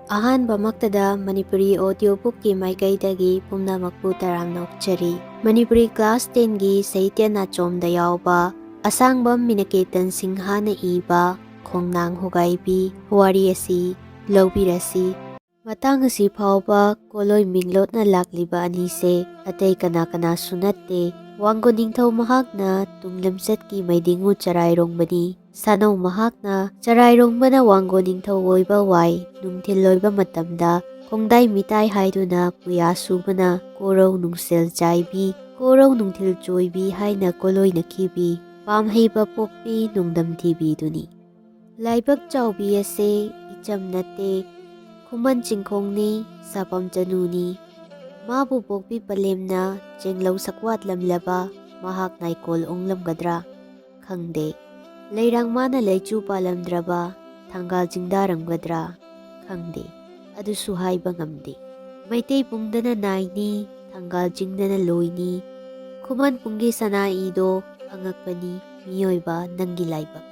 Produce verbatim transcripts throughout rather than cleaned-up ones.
ꯑꯍꯥꯟꯕꯃꯛꯇꯗ Manipuri audio bookꯀꯤ ꯃꯥꯏꯀꯩꯗꯒꯤ ꯄꯨꯝꯅꯃꯛꯄꯨ ꯇꯔꯥꯝꯅ ꯑꯣꯛꯆꯔꯤ꯫ ꯃꯅꯤꯄꯨꯔꯤ class tenꯒꯤ ꯁꯥꯍꯤꯇ꯭ꯌ ꯅꯥꯆꯣꯝꯗ ꯌꯥꯎꯕ ꯑꯁꯥꯡꯕꯝ ꯃꯤꯅꯀꯦꯇꯟ ꯁꯤꯡꯍꯅ ꯏꯕ ꯈꯣꯡꯅꯥꯡ ꯍꯣꯒꯥꯏꯕꯤ ꯋꯥꯔꯤ ꯑꯁꯤ ꯂꯧꯕꯤꯔꯁꯤ꯫ ꯃꯇꯥꯡ ꯑꯁꯤ ꯐꯥꯎꯕ ꯀꯣꯂꯣꯏ ꯃꯤꯡꯂꯣꯠꯅ ꯂꯥꯛꯂꯤꯕ ꯑꯅꯤꯁꯦ ꯑꯇꯩ ꯀꯅꯥ ꯀꯅꯥꯁꯨ ꯅꯠꯇꯦ꯫ ꯋꯥꯡꯒꯣ ꯅꯤꯡꯊꯧ ꯃꯍꯥꯛꯅ ꯇꯨꯡ ꯂꯝꯆꯠꯀꯤ ꯃꯩꯗꯤꯡꯉꯨ ꯆꯔꯥꯏꯔꯣꯡꯕꯅꯤ꯫ ꯁꯥꯅꯧ ꯃꯍꯥꯛꯅ ꯆꯔꯥꯏꯔꯣꯡꯕꯅ ꯋꯥꯡꯒꯣ ꯅꯤꯡꯊꯧ ꯑꯣꯏꯕ ꯋꯥꯏ ꯅꯨꯡꯊꯤꯜ ꯑꯣꯏꯕ ꯃꯇꯝꯗ ꯈꯣꯡꯗꯥꯏ ꯃꯤꯇꯥꯏ ꯍꯥꯏꯗꯨꯅ ꯄꯨꯌꯥ ꯁꯨꯕꯅ ꯀꯣꯔꯧ ꯅꯨꯡꯁꯦꯜ ꯆꯥꯏꯕꯤ, ꯀꯣꯔꯧ ꯅꯨꯡꯊꯤꯜ ꯆꯣꯏꯕꯤ ꯍꯥꯏꯅ ꯀꯣꯂꯣꯏꯅꯈꯤꯕꯤ ꯄꯥꯝꯍꯩꯕ ꯄꯣꯛꯄꯤ ꯅꯣꯡꯗꯝ ꯊꯤꯕꯤꯗꯨꯅꯤ꯫ ꯂꯥꯏꯕꯛ ꯆꯥꯎꯕꯤ ꯑꯁꯦ ꯏꯆꯝ ꯅꯠꯇꯦ, ꯈꯨꯃꯟ ꯆꯤꯡꯈꯣꯡꯅꯤ, ꯁꯥꯄꯝ ꯆꯅꯨꯅꯤ꯫ ꯃꯥꯕꯨ ꯄꯣꯛꯄꯤ ꯄꯂꯦꯝꯅ ꯆꯦꯡꯂꯧ ꯁꯛꯋꯥꯠꯂꯝꯂꯕ ꯃꯍꯥꯛ ꯅꯥꯏꯀꯣꯜ ꯑꯣꯡꯂꯝꯒꯗ꯭ꯔꯥ? ꯈꯪꯗꯦ꯫ ꯂꯩꯔꯥꯡ ꯃꯥꯅ ꯂꯩꯆꯨ ꯄꯥꯜꯂꯝꯗ꯭ꯔꯕ ꯊꯪꯒꯥꯜ ꯆꯤꯡꯗꯥꯔꯝꯒꯗ꯭ꯔꯥ? ꯈꯪꯗꯦ꯫ ꯑꯗꯨꯁꯨ ꯍꯥꯏꯕ ꯉꯝꯗꯦ꯫ ꯃꯩꯇꯩ ꯄꯨꯡꯗꯅ ꯅꯥꯏꯅꯤ, ꯊꯪꯒꯥꯜ ꯆꯤꯡꯗꯅ ꯂꯣꯏꯅꯤ꯫ ꯈꯨꯃꯟ ꯄꯨꯡꯒꯤ ꯁꯅꯥ ꯏꯗꯣ ꯑꯉꯛꯄꯅꯤ, ꯃꯤꯑꯣꯏꯕ ꯅꯪꯒꯤ ꯂꯥꯏꯕꯛ꯫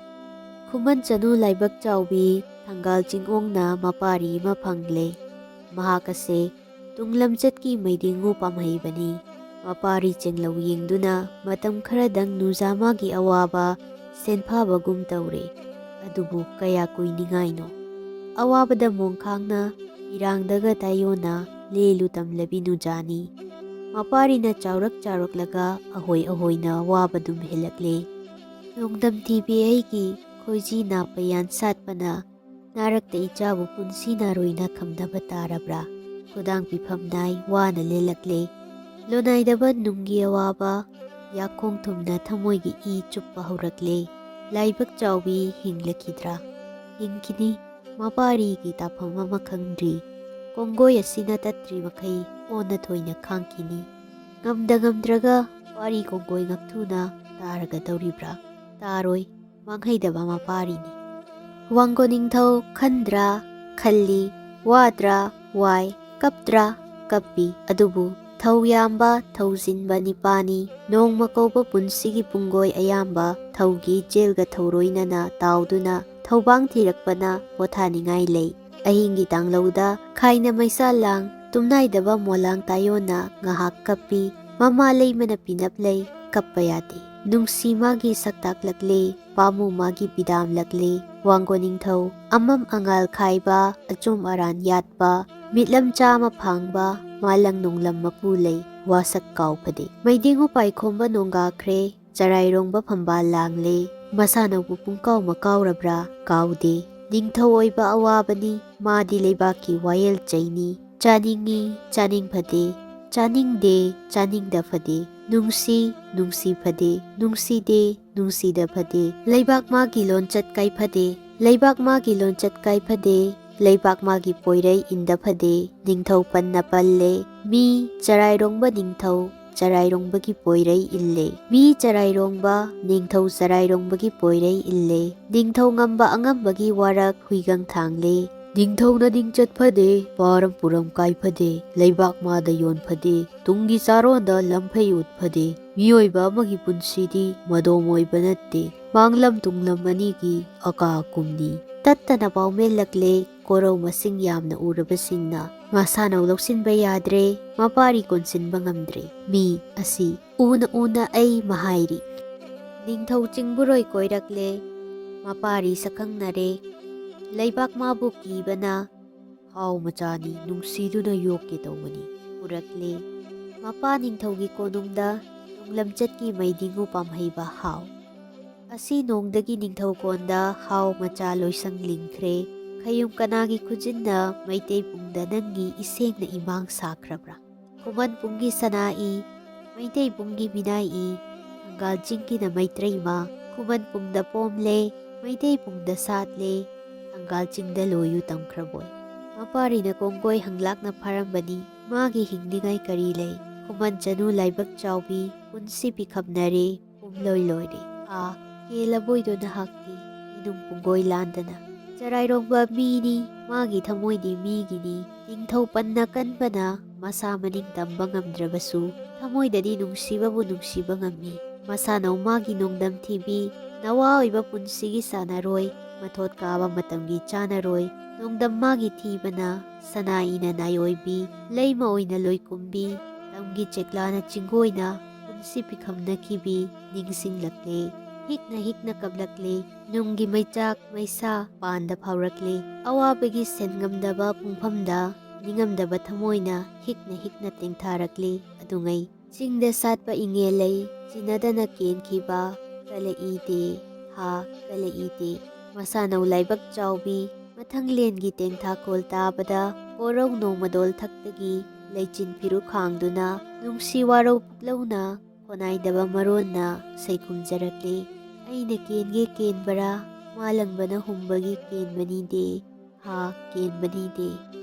ꯈꯨꯃꯟ ꯆꯅꯨ ꯂꯥꯏꯕꯛ ꯆꯥꯎꯕꯤ ꯊꯪꯒꯥꯜ ꯆꯤꯡꯑꯣꯡꯅ ꯃꯄꯥꯔꯤ ꯑꯃ ꯐꯪꯂꯦ꯫ ꯃꯍꯥꯛ ꯑꯁꯦ ꯇꯨꯡ ꯂꯝꯆꯠꯀꯤ ꯃꯩꯗꯤꯡꯉꯨ ꯄꯥꯝꯍꯩꯕꯅꯤ꯫ ꯃꯄꯥꯔꯤ ꯆꯦꯡꯂꯧ ꯌꯦꯡꯗꯨꯅ ꯃꯇꯝ ꯈꯔꯗꯪ ꯅꯨꯖꯥꯃꯥꯒꯤ ꯑꯋꯥꯕ ꯁꯦꯟꯐꯥꯕꯒꯨꯝ ꯇꯧꯔꯦ꯫ ꯑꯗꯨꯕꯨ ꯀꯌꯥ ꯀꯨꯏꯅꯤꯡꯉꯥꯏꯅꯣ? ꯑꯋꯥꯕꯗ ꯃꯣꯡꯈꯥꯡꯅ ꯏꯔꯥꯡꯗꯒ ꯇꯥꯏꯌꯣꯟꯅ ꯂꯦꯜꯂꯨ ꯇꯝꯂꯕꯤ ꯅꯨꯖꯥꯅꯤ꯫ ꯃꯄꯥꯔꯤꯅ ꯆꯥꯎꯔꯛ ꯆꯥꯎꯔꯛꯂꯒ ꯑꯍꯣꯏ ꯑꯍꯣꯏꯅ ꯋꯥꯕꯗꯨꯝ ꯍꯦꯜꯂꯛꯂꯦ꯫ ꯅꯣꯡꯗꯝ ꯊꯤꯕꯤ ꯑꯩꯒꯤ ꯈꯣꯏꯖꯤ ꯅꯥꯄ ꯌꯥꯟ ꯁꯥꯠꯄꯅ ꯅꯥꯔꯛꯇ ꯏꯆꯥꯕꯨ ꯄꯨꯟꯁꯤ ꯅꯥꯔꯣꯏꯅ ꯈꯝꯅꯕ ꯇꯥꯔꯕ꯭ꯔꯥ? ꯈꯨꯗꯥꯡ ꯄꯤꯐꯝ ꯅꯥꯏ ꯋꯥꯅ ꯂꯦꯜꯂꯛꯂꯦ꯫ ꯂꯣꯅꯥꯏꯗꯕ ꯅꯨꯡꯒꯤ ꯑꯋꯥꯕ ꯌꯥꯈꯣꯡ ꯊꯨꯝꯅ ꯊꯃꯣꯏꯒꯤ ꯏ ꯆꯨꯞꯄ ꯍꯧꯔꯛꯂꯦ꯫ ꯂꯥꯏꯕꯛ ꯆꯥꯎꯕꯤ ꯍꯤꯡꯂꯛꯈꯤꯗ꯭ꯔꯥ? ꯍꯤꯡꯈꯤꯅꯤ꯫ ꯃꯄꯥꯔꯤꯒꯤ ꯇꯥꯐꯝ ꯑꯃ ꯈꯪꯗ꯭ꯔꯤ꯫ ꯀꯣꯡꯒꯣꯏ ꯑꯁꯤꯅ ꯇꯠꯇ꯭ꯔꯤ ꯃꯈꯩ ꯑꯣꯟꯅ ꯊꯣꯏꯅ ꯈꯥꯡꯈꯤꯅꯤ꯫ ꯉꯝꯗ ꯉꯝꯗ꯭ꯔꯒ ꯋꯥꯔꯤ ꯀꯣꯡꯒꯣꯏ ꯉꯛꯊꯨꯅ ꯇꯥꯔꯒꯗꯧꯔꯤꯕ꯭ꯔꯥ? ꯇꯥꯔꯣꯏ꯫ ꯃꯥꯡꯍꯩꯗꯕ ꯃꯄꯥꯔꯤꯅꯤ꯫ ꯋꯥꯡꯒꯣ ꯅꯤꯡꯊꯧ ꯈꯟꯗ꯭ꯔꯥ? ꯈꯜꯂꯤ꯫ ꯋꯥꯗ꯭ꯔꯥ? ꯋꯥꯏ꯫ ꯀꯞꯇ꯭ꯔꯥ? ꯀꯞꯄꯤ꯫ ꯑꯗꯨꯕꯨ ꯊꯧ ꯌꯥꯝꯕ, ꯊꯧꯖꯤꯟꯕ ꯅꯤꯄꯥꯅꯤ꯫ ꯅꯣꯡꯃ ꯀꯧꯕ ꯄꯨꯟꯁꯤꯒꯤ ꯄꯨꯡꯒꯣꯏ ꯑꯌꯥꯝꯕ ꯊꯧꯒꯤ ꯖꯦꯜꯒ ꯊꯧꯔꯣꯏꯅꯅ ꯇꯥꯎꯗꯨꯅ ꯊꯧꯕꯥꯡ ꯊꯤꯔꯛꯄꯅ ꯄꯣꯊꯥꯅꯤꯡꯉꯥꯏ ꯂꯩ꯫ ꯑꯍꯤꯡꯒꯤ ꯇꯥꯡꯂꯧꯗ ꯈꯥꯏꯅ ꯃꯩꯁꯥ ꯂꯥꯡ, ꯇꯨꯝꯅꯥꯏꯗꯕ ꯃꯣꯂꯥꯡ ꯇꯥꯌꯣꯟꯅ ꯉꯥꯏꯍꯥꯛ ꯀꯞꯄꯤ꯫ ꯃꯃꯥ ꯂꯩꯃꯅ ꯄꯤꯅꯞ ꯂꯩ, ꯀꯞꯄ ꯌꯥꯗꯦ꯫ ꯅꯨꯡꯁꯤ ꯃꯥꯒꯤ ꯁꯛꯇꯥꯛꯂꯛꯂꯦ, ꯄꯥꯝꯃꯨ ꯃꯥꯒꯤ ꯕꯤꯗꯥꯝꯂꯛꯂꯦ꯫ ꯋꯥꯡꯒꯣ ꯅꯤꯡꯊꯧ, ꯑꯃꯝ ꯑꯉꯥꯜ ꯈꯥꯏꯕ, ꯑꯆꯨꯝ ꯑꯔꯥꯟ ꯌꯥꯠꯄ, ꯃꯤꯠꯂꯝ ꯆꯥꯃ ꯐꯥꯡꯕ, ꯃꯥꯂꯪ ꯅꯣꯡꯂꯝ ꯃꯄꯨ ꯂꯩ, ꯋꯥꯁꯛ ꯀꯥꯎ ꯐꯗꯦ꯫ ꯃꯩꯗꯤꯡ ꯎꯄꯥꯏꯈꯣꯝꯕ ꯅꯣꯡꯒꯥꯈ꯭ꯔꯦ, ꯆꯔꯥꯏꯔꯣꯡꯕ ꯐꯝꯕꯥꯜ ꯂꯥꯡꯂꯦ꯫ ꯃꯁꯥꯅꯧꯕꯨ ꯄꯨꯡꯀꯥꯎ ꯃꯀꯥꯎꯔꯕ꯭ꯔꯥ? ꯀꯥꯎꯗꯦ꯫ ꯅꯤꯡꯊꯧ ꯑꯣꯏꯕ ꯑꯋꯥꯕꯅꯤ, ꯃꯥꯗꯤ ꯂꯩꯕꯥꯛꯀꯤ ꯋꯥꯌꯦꯜ ꯆꯩꯅꯤ꯫ ꯆꯥꯅꯤꯡꯉꯤ, ꯆꯥꯅꯤꯡ ꯐꯗꯦ꯫ ꯆꯥꯅꯤꯡꯗꯦ, ꯆꯥꯅꯤꯡꯗ ꯐꯗꯦ꯫ ꯅꯨꯡꯁꯤ, ꯅꯨꯡꯁꯤ ꯐꯗꯦ꯫ ꯅꯨꯡꯁꯤꯗꯦ, ꯅꯨꯡꯁꯤꯗ ꯐꯗꯦ꯫ ꯂꯩꯕꯥꯛ ꯃꯥꯒꯤ ꯂꯣꯟꯆꯠ ꯀꯥꯏ ꯐꯗꯦ꯫ ꯂꯩꯕꯥꯛ ꯃꯥꯒꯤ ꯂꯣꯟꯆꯠ ꯀꯥꯏ ꯐꯗꯦ꯫ ꯂꯩꯕꯥꯛ ꯃꯥꯒꯤ ꯄꯣꯏꯔꯩ ꯏꯟꯗ ꯐꯗꯦ꯫ ꯅꯤꯡꯊꯧ ꯄꯟꯅ ꯄꯜꯂꯦ꯫ ꯃꯤ ꯆꯔꯥꯏꯔꯣꯡꯕ ꯅꯤꯡꯊꯧ ꯆꯔꯥꯏꯔꯣꯡꯕꯒꯤ ꯄꯣꯏꯔꯩ ꯏꯜꯂꯦ꯫ ꯃꯤ ꯆꯔꯥꯏꯔꯣꯡꯕ ꯅꯤꯡꯊꯧ ꯆꯔꯥꯏꯔꯣꯡꯕꯒꯤ ꯄꯣꯏꯔꯩ ꯏꯜꯂꯦ꯫ ꯅꯤꯡꯊꯧ ꯉꯝꯕ ꯑꯉꯝꯕꯒꯤ ꯋꯥꯔꯛ ꯍꯨꯏꯒꯪ ꯊꯥꯡꯂꯦ꯫ ꯅꯤꯡꯊꯧꯅ ꯅꯤꯡꯆꯠ ꯐꯗꯦ, ꯄꯥꯔꯝ ꯄꯨꯔꯝ ꯀꯥꯏ ꯐꯗꯦ, ꯂꯩꯕꯥꯛ ꯃꯥꯗ ꯌꯣꯟ ꯐꯗꯦ, ꯇꯨꯡꯒꯤ ꯆꯥꯔꯣꯟꯗ ꯂꯝꯐꯩ ꯎꯠ ꯐꯗꯦ꯫ ꯃꯤꯑꯣꯏꯕ ꯑꯃꯒꯤ ꯄꯨꯟꯁꯤꯗꯤ ꯃꯗꯣꯝ ꯑꯣꯏꯕ ꯅꯠꯇꯦ, ꯃꯥꯡꯂꯝ ꯇꯨꯡꯂꯝ ꯑꯅꯤꯒꯤ ꯑꯀꯥ ꯑꯀꯨꯝꯅꯤ꯫ ꯇꯠꯇꯅ ꯄꯥꯎꯃꯦꯜꯂꯛꯂꯦ꯫ ꯀꯣꯔꯧ ꯃꯁꯤꯡ ꯌꯥꯝꯅ ꯎꯔꯕꯁꯤꯡꯅ ꯃꯁꯥꯅꯧ ꯂꯧꯁꯤꯟꯕ ꯌꯥꯗ꯭ꯔꯦ, ꯃꯄꯥꯔꯤ ꯀꯣꯟꯁꯤꯟꯕ ꯉꯝꯗ꯭ꯔꯦ꯫ ꯃꯤ ꯑꯁꯤ ꯎꯅ ꯎꯅ ꯑꯩ ꯃꯍꯥꯏꯔꯤ꯫ ꯅꯤꯡꯊꯧ ꯆꯤꯡꯕꯨꯔꯣꯏ ꯀꯣꯏꯔꯛꯂꯦ, ꯃꯄꯥꯔꯤ ꯁꯛꯈꯪꯅꯔꯦ꯫ ꯂꯩꯕꯥꯛ ꯃꯥꯕꯨ ꯀꯤꯕꯅ ꯍꯥꯎ ꯃꯆꯥꯅꯤ, ꯅꯨꯡꯁꯤꯗꯨꯅ ꯌꯣꯛꯀꯦ ꯇꯧꯕꯅꯤ꯫ ꯄꯨꯔꯛꯂꯦ꯫ ꯃꯄꯥ ꯅꯤꯡꯊꯧꯒꯤ ꯀꯣꯅꯨꯡꯗ ꯅꯨꯡꯂꯝꯆꯠꯀꯤ ꯃꯩꯗꯤꯡꯉꯨ ꯄꯥꯝꯍꯩꯕ ꯍꯥꯎ꯫ ꯑꯁꯤ ꯅꯣꯡꯗꯒꯤ ꯅꯤꯡꯊꯧꯀꯣꯟꯗ ꯍꯥꯎ ꯃꯆꯥ ꯂꯣꯏꯁꯪ ꯂꯤꯡꯈ꯭ꯔꯦ꯫ ꯈꯌꯨꯝ ꯀꯅꯥꯒꯤ ꯈꯨꯖꯤꯟꯅ ꯃꯩꯇꯩ ꯄꯨꯡꯗ ꯅꯪꯒꯤ ꯏꯁꯦꯡꯅ ꯏꯃꯥꯡ ꯁꯥꯈ꯭ꯔꯕ꯭ꯔꯥ? ꯈꯨꯃꯟ ꯄꯨꯡꯒꯤ ꯁꯅꯥꯏ, ꯃꯩꯇꯩ ꯄꯨꯡꯒꯤ ꯃꯤꯅꯥꯏ ꯏ, ꯊꯪꯒꯥꯜ ꯆꯤꯡꯒꯤꯅ ꯃꯩꯇ꯭ꯔꯩꯃ, ꯈꯨꯃꯟ ꯄꯨꯡꯗ ꯄꯣꯝꯂꯦ, ꯃꯩꯇꯩ ꯄꯨꯡꯗ ꯁꯥꯠꯂꯦ, ꯊꯪꯒꯥꯜ ꯆꯤꯡꯗ ꯂꯣꯏꯌꯨ ꯇꯝꯈ꯭ꯔꯕꯣꯏ꯫ ꯃꯄꯥꯔꯤꯅ ꯀꯣꯡꯒꯣꯏ ꯍꯪꯂꯥꯛꯅ ꯐꯥꯔꯝꯕꯅꯤ, ꯃꯥꯒꯤ ꯍꯤꯡꯅꯤꯡꯉꯥꯏ ꯀꯔꯤ ꯂꯩ? ꯈꯨꯃꯟ ꯆꯅꯨ ꯂꯥꯏꯕꯛ ꯆꯥꯎꯕꯤ, ꯄꯨꯟꯁꯤ ꯄꯤꯈꯝꯅꯔꯦ, ꯄꯨꯝꯂꯣꯏ ꯂꯣꯏꯔꯦ꯫ ꯑꯥ, ꯀꯦꯂꯕꯣꯏꯗꯣ ꯅꯍꯥꯛꯇꯤ, ꯏꯅꯨꯡ ꯄꯨꯡꯒꯣꯏ ꯂꯥꯟꯗꯅ꯫ ꯆꯔꯥꯏꯔꯣꯡꯕ ꯃꯤꯅꯤ, ꯃꯥꯒꯤ ꯊꯃꯣꯏꯗꯤ ꯃꯤꯒꯤꯅꯤ꯫ ꯅꯤꯡꯊꯧ ꯄꯟꯅ ꯀꯟꯕꯅ ꯃꯁꯥ ꯃꯅꯤꯡ ꯇꯝꯕ ꯉꯝꯗ꯭ꯔꯕꯁꯨ, ꯊꯃꯣꯏꯗꯗꯤ ꯅꯨꯡꯁꯤꯕꯕꯨ ꯅꯨꯡꯁꯤꯕ ꯉꯝꯃꯤ꯫ ꯃꯁꯥꯅꯧ ꯃꯥꯒꯤ ꯅꯣꯡꯗꯝ ꯊꯤꯕꯤ, ꯅꯋꯥ ꯑꯣꯏꯕ ꯄꯨꯟꯁꯤꯒꯤ ꯁꯥꯟꯅꯔꯣꯏ, ꯃꯊꯣꯠ ꯀꯥꯕ ꯃꯇꯝꯒꯤ ꯆꯥꯅꯔꯣꯏ, ꯅꯣꯡꯗꯝ ꯃꯥꯒꯤ ꯊꯤꯕꯅ ꯁꯅꯥ ꯏꯅ ꯅꯥꯏꯑꯣꯏꯕꯤ, ꯂꯩꯃ ꯑꯣꯏꯅ ꯂꯣꯏꯀꯨꯝꯕꯤ, ꯇꯝꯒꯤ ꯆꯦꯛꯂꯥꯅ ꯆꯤꯡꯒꯣꯏꯅ ꯄꯨꯟꯁꯤ ꯄꯤꯈꯝꯅꯈꯤꯕꯤ ꯅꯤꯡꯁꯤꯡꯂꯛꯂꯦ꯫ ꯍꯤꯛꯅ ꯍꯤꯛꯅ ꯀꯞꯂꯛꯂꯦ꯫ ꯅꯨꯡꯒꯤ ꯃꯩꯆꯥꯛ ꯃꯩꯁꯥ ꯄꯥꯟꯗ ꯐꯥꯎꯔꯛꯂꯦ꯫ ꯑꯋꯥꯕꯒꯤ ꯁꯦꯟ ꯉꯝꯗꯕ ꯄꯨꯡꯐꯝꯗ ꯅꯤꯡꯉꯝꯗꯕ ꯊꯃꯣꯏꯅ ꯍꯤꯛꯅ ꯍꯤꯛꯅ ꯇꯦꯡꯊꯥꯔꯛꯂꯦ꯫ ꯑꯗꯨꯉꯩ ꯆꯤꯡꯗ ꯁꯥꯠꯄ ꯏꯉꯦꯜ ꯂꯩ ꯆꯤꯟꯅꯗꯅ ꯀꯦꯟꯈꯤꯕ ꯀꯂꯛꯏꯗꯦ, ꯍꯥ ꯀꯂꯛꯏꯗꯦ꯫ ꯃꯁꯥꯅꯧ ꯂꯥꯏꯕꯛ ꯆꯥꯎꯕꯤ ꯃꯊꯪꯂꯦꯟꯒꯤ ꯇꯦꯡꯊꯥꯈꯣꯜ ꯇꯥꯕꯗ ꯀꯣꯔꯧ ꯅꯣꯡꯃꯗꯣꯜ ꯊꯛꯇꯒꯤ ꯂꯩꯆꯤꯟ ꯐꯤꯔꯨꯛ ꯈꯥꯡꯗꯨꯅ ꯅꯨꯡꯁꯤ ꯋꯥꯔꯧ ꯄꯨꯛꯂꯧꯅ ꯈꯣꯅꯥꯏꯗꯕ ꯃꯔꯣꯟꯅ ꯁꯩꯈꯨꯝꯖꯔꯛꯂꯤ꯫ ꯑꯩꯅ ꯀꯦꯟꯒꯦ ꯀꯦꯟꯕꯔꯥ, ꯃꯥꯂꯪꯕꯅ ꯍꯨꯝꯕꯒꯤ ꯀꯦꯟꯕꯅꯤꯗꯦ, ꯍꯥ ꯀꯦꯟꯕꯅꯤꯗꯦ꯫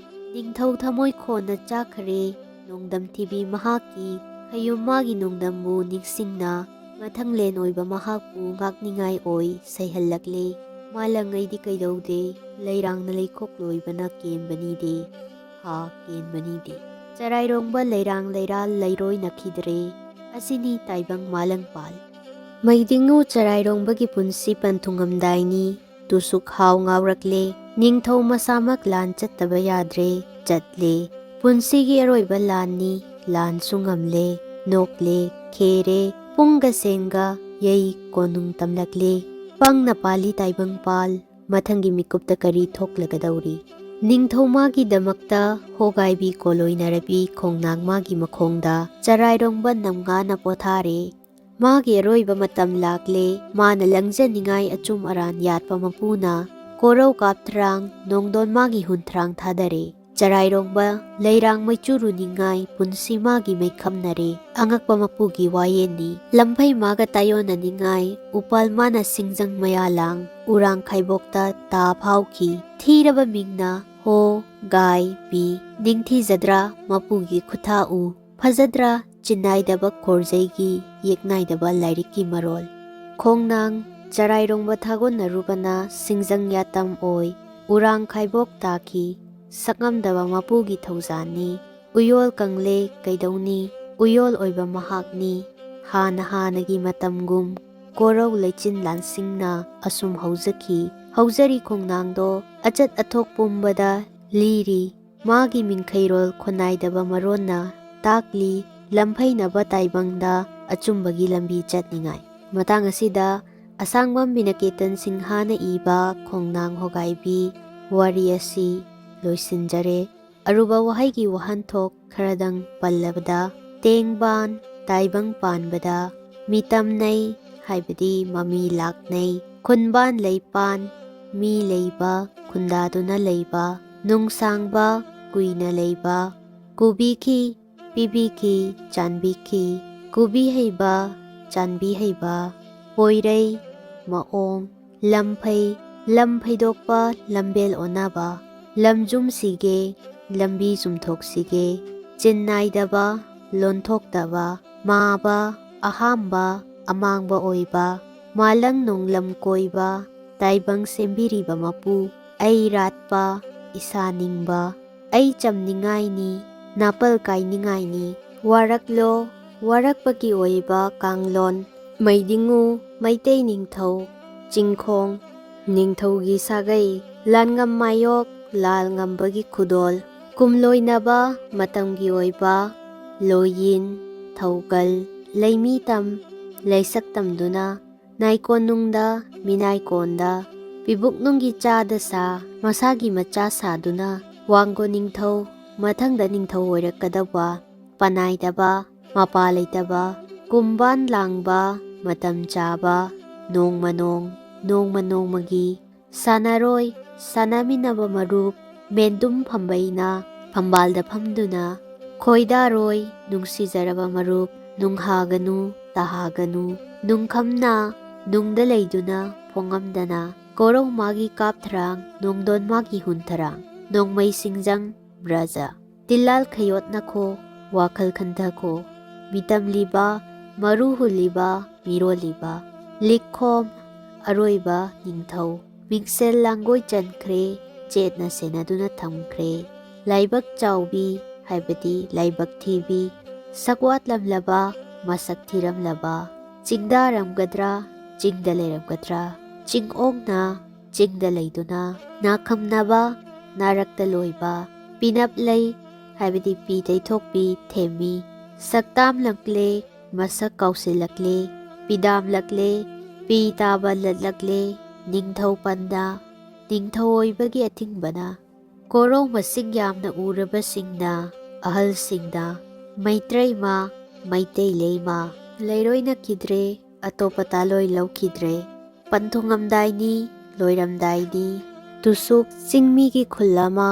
ꯅꯤꯡꯊꯧ ꯊꯃꯣꯏ ꯈꯣꯟꯅ ꯆꯥꯛꯈꯔꯦ꯫ ꯅꯣꯡꯗꯝ ꯊꯤꯕꯤ ꯃꯍꯥꯛꯀꯤ ꯈꯌꯨꯝ ꯃꯥꯒꯤ ꯅꯣꯡꯗꯝꯕꯨ ꯅꯤꯡꯁꯤꯡꯅ ꯃꯊꯪꯂꯦꯟ ꯑꯣꯏꯕ ꯃꯍꯥꯛꯄꯨ ꯉꯥꯛꯅꯤꯡꯉꯥꯏ ꯑꯣꯏ ꯁꯩꯍꯜꯂꯛꯂꯦ꯫ ꯃꯥꯂꯪꯉꯩꯗꯤ ꯀꯩꯗꯧꯗꯦ, ꯂꯩꯔꯥꯡꯅ ꯂꯩꯈꯣꯛ ꯂꯣꯏꯕꯅ ꯀꯦꯟꯕꯅꯤꯗꯦ, ꯍꯥ ꯀꯦꯟꯕꯅꯤꯗꯦ꯫ ꯆꯔꯥꯏꯔꯣꯡꯕ ꯂꯩꯔꯥꯡ ꯂꯩꯔꯥꯜ ꯂꯩꯔꯣꯏꯅꯈꯤꯗ꯭ꯔꯦ꯫ ꯑꯁꯤꯅꯤ ꯇꯥꯏꯕꯪ ꯃꯥꯂꯪꯄꯥꯜ꯫ ꯃꯩꯗꯤꯡꯉꯨ ꯆꯔꯥꯏꯔꯣꯡꯕꯒꯤ ꯄꯨꯟꯁꯤ ꯄꯟꯊꯨꯡꯉꯝꯗꯥꯏꯅꯤ꯫ ꯇꯨꯁꯨꯛ ꯍꯥꯎ ꯉꯥꯎꯔꯛꯂꯦ꯫ ꯅꯤꯡꯊꯧ ꯃꯁꯥꯃꯛ ꯂꯥꯟ ꯆꯠꯇꯕ ꯌꯥꯗ꯭ꯔꯦ, ꯆꯠꯂꯦ꯫ ꯄꯨꯟꯁꯤꯒꯤ ꯑꯔꯣꯏꯕ ꯂꯥꯟꯅꯤ, ꯂꯥꯟꯁꯨ ꯉꯝꯂꯦ꯫ ꯅꯣꯛꯂꯦ, ꯈꯦꯔꯦ, ꯄꯨꯡꯒ ꯁꯦꯡꯒ ꯌꯩ ꯀꯣꯅꯨꯡ ꯇꯝꯂꯛꯂꯦ꯫ ꯄꯪꯅ ꯄꯥꯜꯂꯤ ꯇꯥꯏꯕꯪ ꯄꯥꯜ, ꯃꯊꯪꯒꯤ ꯃꯤꯀꯨꯞꯇ ꯀꯔꯤ ꯊꯣꯛꯂꯒꯗꯧꯔꯤ? ꯅꯤꯡꯊꯧ ꯃꯥꯒꯤꯗꯃꯛꯇ ꯍꯣꯒꯥꯏꯕꯤ ꯀꯣꯂꯣꯏꯅꯔꯕꯤ ꯈꯣꯡꯅꯥꯡ ꯃꯥꯒꯤ ꯃꯈꯣꯡꯗ ꯆꯔꯥꯏꯔꯣꯡꯕ ꯅꯝꯉꯥꯅ ꯄꯣꯊꯥꯔꯦ꯫ ꯃꯥꯒꯤ ꯑꯔꯣꯏꯕ ꯃꯇꯝ ꯂꯥꯛꯂꯦ꯫ ꯃꯥꯅ ꯂꯪꯖꯅꯤꯡꯉꯥꯏ ꯑꯆꯨꯝ ꯑꯔꯥꯟ ꯌꯥꯠꯄ ꯃꯄꯨꯅ ꯀꯣꯔꯧ ꯀꯥꯞꯊ꯭ꯔꯥꯡ ꯅꯣꯡꯗꯣꯟ ꯃꯥꯒꯤ ꯍꯨꯟꯊ꯭ꯔꯥꯡ ꯊꯥꯗꯔꯦ꯫ ꯆꯔꯥꯏꯔꯣꯡꯕ ꯂꯩꯔꯥꯡ ꯃꯩꯆꯨꯔꯨꯅꯤꯡꯉꯥꯏ ꯄꯨꯟꯁꯤ ꯃꯥꯒꯤ ꯃꯩꯈꯝꯅꯔꯦ꯫ ꯑꯉꯛꯄ ꯃꯄꯨꯒꯤ ꯋꯥꯌꯦꯜꯅꯤ꯫ ꯂꯝꯐꯩ ꯃꯥꯒ ꯇꯥꯏꯌꯣꯟꯅꯅꯤꯡꯉꯥꯏ ꯎꯄꯥꯜ ꯃꯥꯅ ꯁꯤꯡꯖꯪ ꯃꯌꯥꯂꯥꯡ ꯎꯔꯥꯡ ꯈꯥꯏꯕꯣꯛꯇ ꯇꯥ ꯐꯥꯎꯈꯤ꯫ ꯊꯤꯔꯕ ꯃꯤꯡꯅ ꯍꯣ ꯒꯥꯏ ꯄꯤ꯫ ꯅꯤꯡꯊꯤꯖꯗ꯭ꯔꯥ ꯃꯄꯨꯒꯤ ꯈꯨꯊꯥ ꯎ? ꯐꯖꯗ꯭ꯔꯥ ꯆꯤꯟꯅꯥꯏꯗꯕ ꯈꯣꯔꯖꯩꯒꯤ ꯌꯦꯛꯅꯥꯏꯗꯕ ꯂꯥꯏꯔꯤꯛꯀꯤ ꯃꯔꯣꯜ? ꯈꯣꯡꯅꯥꯡ ꯆꯔꯥꯏꯔꯣꯡꯕ ꯊꯥꯒꯣꯟꯅꯔꯨꯕꯅ ꯁꯤꯡꯖꯪ ꯌꯥꯇꯝ ꯑꯣꯏ ꯎꯔꯥꯡ ꯈꯥꯏꯕꯣꯛ ꯇꯥꯈꯤ꯫ ꯁꯛꯉꯝꯗꯕ ꯃꯄꯨꯒꯤ ꯊꯧꯖꯥꯟꯅꯤ꯫ ꯎꯌꯣꯜ ꯀꯪꯂꯦ ꯀꯩꯗꯧꯅꯤ? ꯎꯌꯣꯜ ꯑꯣꯏꯕ ꯃꯍꯥꯛꯅꯤ꯫ ꯍꯥꯟꯅ ꯍꯥꯟꯅꯒꯤ ꯃꯇꯝꯒꯨꯝ ꯀꯣꯔꯧ ꯂꯩꯆꯤꯟ ꯂꯥꯟꯁꯤꯡꯅ ꯑꯁꯨꯝ ꯍꯧꯖꯈꯤ꯫ ꯍꯧꯖꯔꯤ ꯈꯣꯡꯅꯥꯡꯗꯣ ꯑꯆꯠ ꯑꯊꯣꯛ ꯄꯨꯝꯕꯗ ꯂꯤꯔꯤ꯫ ꯃꯥꯒꯤ ꯃꯤꯡꯈꯩꯔꯣꯜ ꯈꯣꯟꯅꯥꯏꯗꯕ ꯃꯔꯣꯟꯅ ꯇꯥꯛꯂꯤ, ꯂꯝꯐꯩꯅꯕ ꯇꯥꯏꯕꯪꯗ ꯑꯆꯨꯝꯕꯒꯤ ꯂꯝꯕꯤ ꯆꯠꯅꯤꯡꯉꯥꯏ꯫ ꯃꯇꯥꯡ ꯑꯁꯤꯗ ꯑꯁꯥꯡꯕꯝ ꯕꯤꯅꯀꯦꯇꯟ ꯁꯤꯡꯍꯅ ꯏꯕ ꯈꯣꯡꯅꯥꯡ ꯍꯣꯒꯥꯏꯕꯤ ꯋꯥꯔꯤ ꯑꯁꯤ ꯂꯣꯏꯁꯤꯟꯖꯔꯦ꯫ ꯑꯔꯨꯕ ꯋꯥꯍꯩꯒꯤ ꯋꯥꯍꯟꯊꯣꯛ ꯈꯔꯗꯪ ꯄꯜꯂꯕꯗ, ꯇꯦꯡꯕꯥꯟ, ꯇꯥꯏꯕꯪ ꯄꯥꯟꯕꯗ, ꯃꯤꯇꯝꯅꯩ ꯍꯥꯏꯕꯗꯤ ꯃꯃꯤ ꯂꯥꯛꯅꯩ, ꯈꯨꯟꯕꯥꯟ ꯂꯩꯄꯥꯟ, ꯃꯤ ꯂꯩꯕ, ꯈꯨꯟꯗꯥꯗꯨꯅ ꯂꯩꯕ, ꯅꯨꯡꯁꯥꯡꯕ, ꯀꯨꯏꯅ ꯂꯩꯕ, ꯀꯨꯕꯤꯈꯤ, ꯄꯤꯕꯤꯈꯤ, ꯆꯥꯟꯕꯤꯈꯤ, ꯀꯨꯕꯤ ꯍꯩꯕ, ꯆꯥꯟꯕꯤ ꯍꯩꯕ, ꯄꯣꯏꯔꯩ, ꯃꯑꯣꯡ, ꯂꯝꯐꯩ, ꯂꯝ ꯐꯩꯗꯣꯛꯄ, ꯂꯝꯕꯦꯜ ꯑꯣꯟꯅꯕ, ꯂꯝꯖꯨꯝꯁꯤꯒꯦ, ꯂꯝꯕꯤ ꯆꯨꯝꯊꯣꯛꯁꯤꯒꯦ, ꯆꯤꯟ ꯅꯥꯏꯗꯕ, ꯂꯣꯟꯊꯣꯛꯇꯕ, ꯃꯥꯕ, ꯑꯍꯥꯝꯕ, ꯑꯃꯥꯡꯕ ꯑꯣꯏꯕ, ꯃꯥꯂꯪ ꯅꯣꯡꯂꯝ ꯀꯣꯏꯕ, ꯇꯥꯏꯕꯪ ꯁꯦꯝꯕꯤꯔꯤꯕ ꯃꯄꯨ, ꯑꯩ ꯔꯥꯠꯄ, ꯏꯁꯥ ꯅꯤꯡꯕ, ꯑꯩ ꯆꯝꯅꯤꯡꯉꯥꯏꯅꯤ, ꯅꯥꯄꯜ ꯀꯥꯏꯅꯤꯡꯉꯥꯏꯅꯤ꯫ ꯋꯥꯔꯛꯂꯣ, ꯋꯥꯔꯛꯄꯒꯤ ꯑꯣꯏꯕ ꯀꯥꯡꯂꯣꯟ, ꯃꯩꯗꯤꯡꯉꯨ, ꯃꯩꯇꯩ ꯅꯤꯡꯊꯧ, ꯆꯤꯡꯈꯣꯡ, ꯅꯤꯡꯊꯧꯒꯤ ꯁꯥꯒꯩ, ꯂꯥꯟꯉꯝ ꯃꯥꯌꯣꯛ, ꯂꯥꯜ ꯉꯝꯕꯒꯤ ꯈꯨꯗꯣꯜ, ꯀꯨꯝꯂꯣꯏꯅꯕ ꯃꯇꯝꯒꯤ ꯑꯣꯏꯕ ꯂꯣꯏꯌꯤꯟ, ꯊꯧꯒꯜ, ꯂꯩꯃꯤꯇꯝ, ꯂꯩꯁꯛ ꯇꯝꯗꯨꯅ, ꯅꯥꯏꯀꯣꯟꯅꯨꯡꯗ, ꯃꯤꯅꯥꯏꯀꯣꯟꯗ, ꯄꯤꯕꯨꯛꯅꯨꯡꯒꯤ ꯆꯥꯗ ꯁꯥ, ꯃꯁꯥꯒꯤ ꯃꯆꯥ ꯁꯥꯗꯨꯅ, ꯋꯥꯡꯒꯣ ꯅꯤꯡꯊꯧ, ꯃꯊꯪꯗ ꯅꯤꯡꯊꯧ ꯑꯣꯏꯔꯛꯀꯗꯧꯕ, ꯄꯅꯥꯏꯗꯕ, ꯃꯄꯥ ꯂꯩꯇꯕ, ꯀꯨꯝꯕꯥꯟ ꯂꯥꯡꯕ, ꯃꯇꯝ ꯆꯥꯕ, ꯅꯣꯡꯃ ꯅꯣꯡ, ꯅꯣꯡꯃ ꯅꯣꯡꯃꯒꯤ, ꯁꯥꯟꯅꯔꯣꯏ, ꯁꯥꯟꯅꯃꯤꯟꯅꯕ ꯃꯔꯨꯞ, ꯃꯦꯟꯗꯨꯝ ꯐꯝꯕꯩꯅ ꯐꯝꯕꯥꯜꯗ ꯐꯝꯗꯨꯅ, ꯈꯣꯏꯗꯥꯔꯣꯏ, ꯅꯨꯡꯁꯤꯖꯔꯕ ꯃꯔꯨꯞ, ꯅꯨꯡꯍꯥꯒꯅꯨ, ꯇꯍꯥꯒꯅꯨ, ꯅꯨꯡꯈꯝꯅ, ꯅꯨꯡꯗ ꯂꯩꯗꯨꯅ, ꯐꯣꯡꯉꯝꯗꯅ, ꯀꯣꯔꯧ ꯃꯥꯒꯤ ꯀꯥꯞꯊꯔꯥꯡ, ꯅꯣꯡꯗꯣꯟ ꯃꯥꯒꯤ ꯍꯨꯟꯊꯔꯥꯡ, ꯅꯣꯡꯃꯩ ꯁꯤꯡꯖꯪ, ꯕ꯭ꯔꯖ꯫ ꯇꯤꯜꯂꯥꯜ ꯈꯌꯣꯠꯅꯈꯣ, ꯋꯥꯈꯜ ꯈꯟꯊꯈꯣ꯫ ꯃꯤꯇꯝꯂꯤꯕ, ꯃꯔꯨ ꯍꯨꯜꯂꯤꯕ, ꯃꯤꯔꯣꯜꯂꯤꯕ꯫ ꯂꯤꯛꯈꯣꯝ, ꯑꯔꯣꯏꯕ ꯅꯤꯡꯊꯧ꯫ ꯃꯤꯡꯁꯦꯜ ꯂꯥꯡꯒꯣꯏ ꯆꯟꯈ꯭ꯔꯦ, ꯆꯦꯠꯅ ꯁꯦꯟꯅꯗꯨꯅ ꯊꯝꯈ꯭ꯔꯦ꯫ ꯂꯥꯏꯕꯛ ꯆꯥꯎꯕꯤ ꯍꯥꯏꯕꯗꯤ ꯂꯥꯏꯕꯛ ꯊꯤꯕꯤ, ꯁꯛ ꯋꯥꯠꯂꯝꯂꯕ, ꯃꯁꯛ ꯊꯤꯔꯝꯂꯕ꯫ ꯆꯤꯡꯗꯥꯔꯝꯒꯗ꯭ꯔꯥ, ꯆꯤꯡꯗ ꯂꯩꯔꯝꯒꯗ꯭ꯔꯥ? ꯆꯤꯡ ꯑꯣꯛꯅ ꯆꯤꯡꯗ ꯂꯩꯗꯨꯅ ꯅꯥꯈꯝꯅꯕ, ꯅꯥꯔꯛꯇ ꯂꯣꯏꯕ, ꯄꯤꯅꯞ ꯂꯩ, ꯍꯥꯏꯕꯗꯤ ꯄꯤ ꯇꯩꯊꯣꯛꯄꯤ ꯊꯦꯝꯃꯤ꯫ ꯁꯛꯇꯥꯝꯂꯛꯂꯦ, ꯃꯁꯛ ꯀꯥꯎꯁꯤꯜꯂꯛꯂꯦ, ꯄꯤꯗꯥꯝꯂꯛꯂꯦ, ꯄꯤ ꯇꯥꯕ ꯂꯠꯂꯛꯂꯦ, ꯅꯤꯡꯊꯧ ꯄꯟꯗ, ꯅꯤꯡꯊꯧ ꯑꯣꯏꯕꯒꯤ ꯑꯊꯤꯡꯕꯅ꯫ ꯀꯣꯔꯧ ꯃꯁꯤꯡ ꯌꯥꯝꯅ ꯎꯔꯕꯁꯤꯡꯅ, ꯑꯍꯜꯁꯤꯡꯅ, ꯃꯩꯇ꯭ꯔꯩꯃ, ꯃꯩꯇꯩ ꯂꯩꯃ, ꯂꯩꯔꯣꯏꯅꯈꯤꯗ꯭ꯔꯦ, ꯑꯇꯣꯞꯄ ꯇꯥꯂꯣꯏ ꯂꯧꯈꯤꯗ꯭ꯔꯦ꯫ ꯄꯟꯊꯨꯡꯉꯝꯗꯥꯏꯅꯤ, ꯂꯣꯏꯔꯝꯗꯥꯏꯅꯤ꯫ ꯇꯨꯁꯨꯛ ꯆꯤꯡꯃꯤꯒꯤ ꯈꯨꯜ ꯑꯃ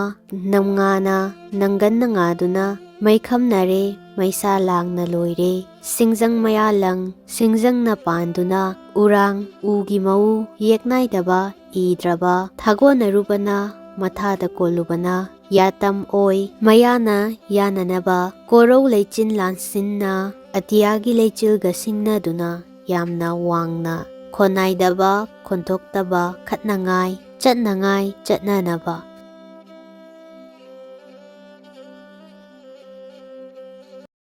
ꯅꯝꯉꯥꯅ ꯅꯪꯒꯟꯅ ꯉꯥꯗꯨꯅ ꯃꯩꯈꯝꯅꯔꯦ, ꯃꯩꯁꯥ ꯂꯥꯡꯅ ꯂꯣꯏꯔꯦ꯫ ꯁꯤꯡꯖꯪ ꯃꯌꯥꯂꯪ, ꯁꯤꯡꯖꯪꯅ ꯄꯥꯟꯗꯨꯅ ꯎꯔꯥꯡ ꯎꯒꯤ ꯃꯎ ꯌꯦꯛꯅꯥꯏꯗꯕ ꯏꯗ꯭ꯔꯕ ꯊꯥꯒꯣꯟꯅꯔꯨꯕꯅ ꯃꯊꯥꯗ ꯀꯣꯜꯂꯨꯕꯅ ꯌꯥꯇꯝ ꯑꯣꯏ꯫ ꯃꯌꯥꯅ ꯌꯥꯅꯅꯕ ꯀꯣꯔꯧ ꯂꯩꯆꯤꯟ ꯂꯥꯟꯁꯤꯟꯅ ꯑꯇꯤꯌꯥꯒꯤ ꯂꯩꯆꯤꯜꯒ ꯁꯤꯡꯅꯗꯨꯅ ꯌꯥꯝꯅ ꯋꯥꯡꯅ ꯈꯣꯟꯅꯥꯏꯗꯕ, ꯈꯣꯟꯊꯣꯛꯇꯕ, ꯈꯠꯅꯉꯥꯏ, ꯆꯠꯅꯉꯥꯏ, ꯆꯠꯅꯅꯕ꯫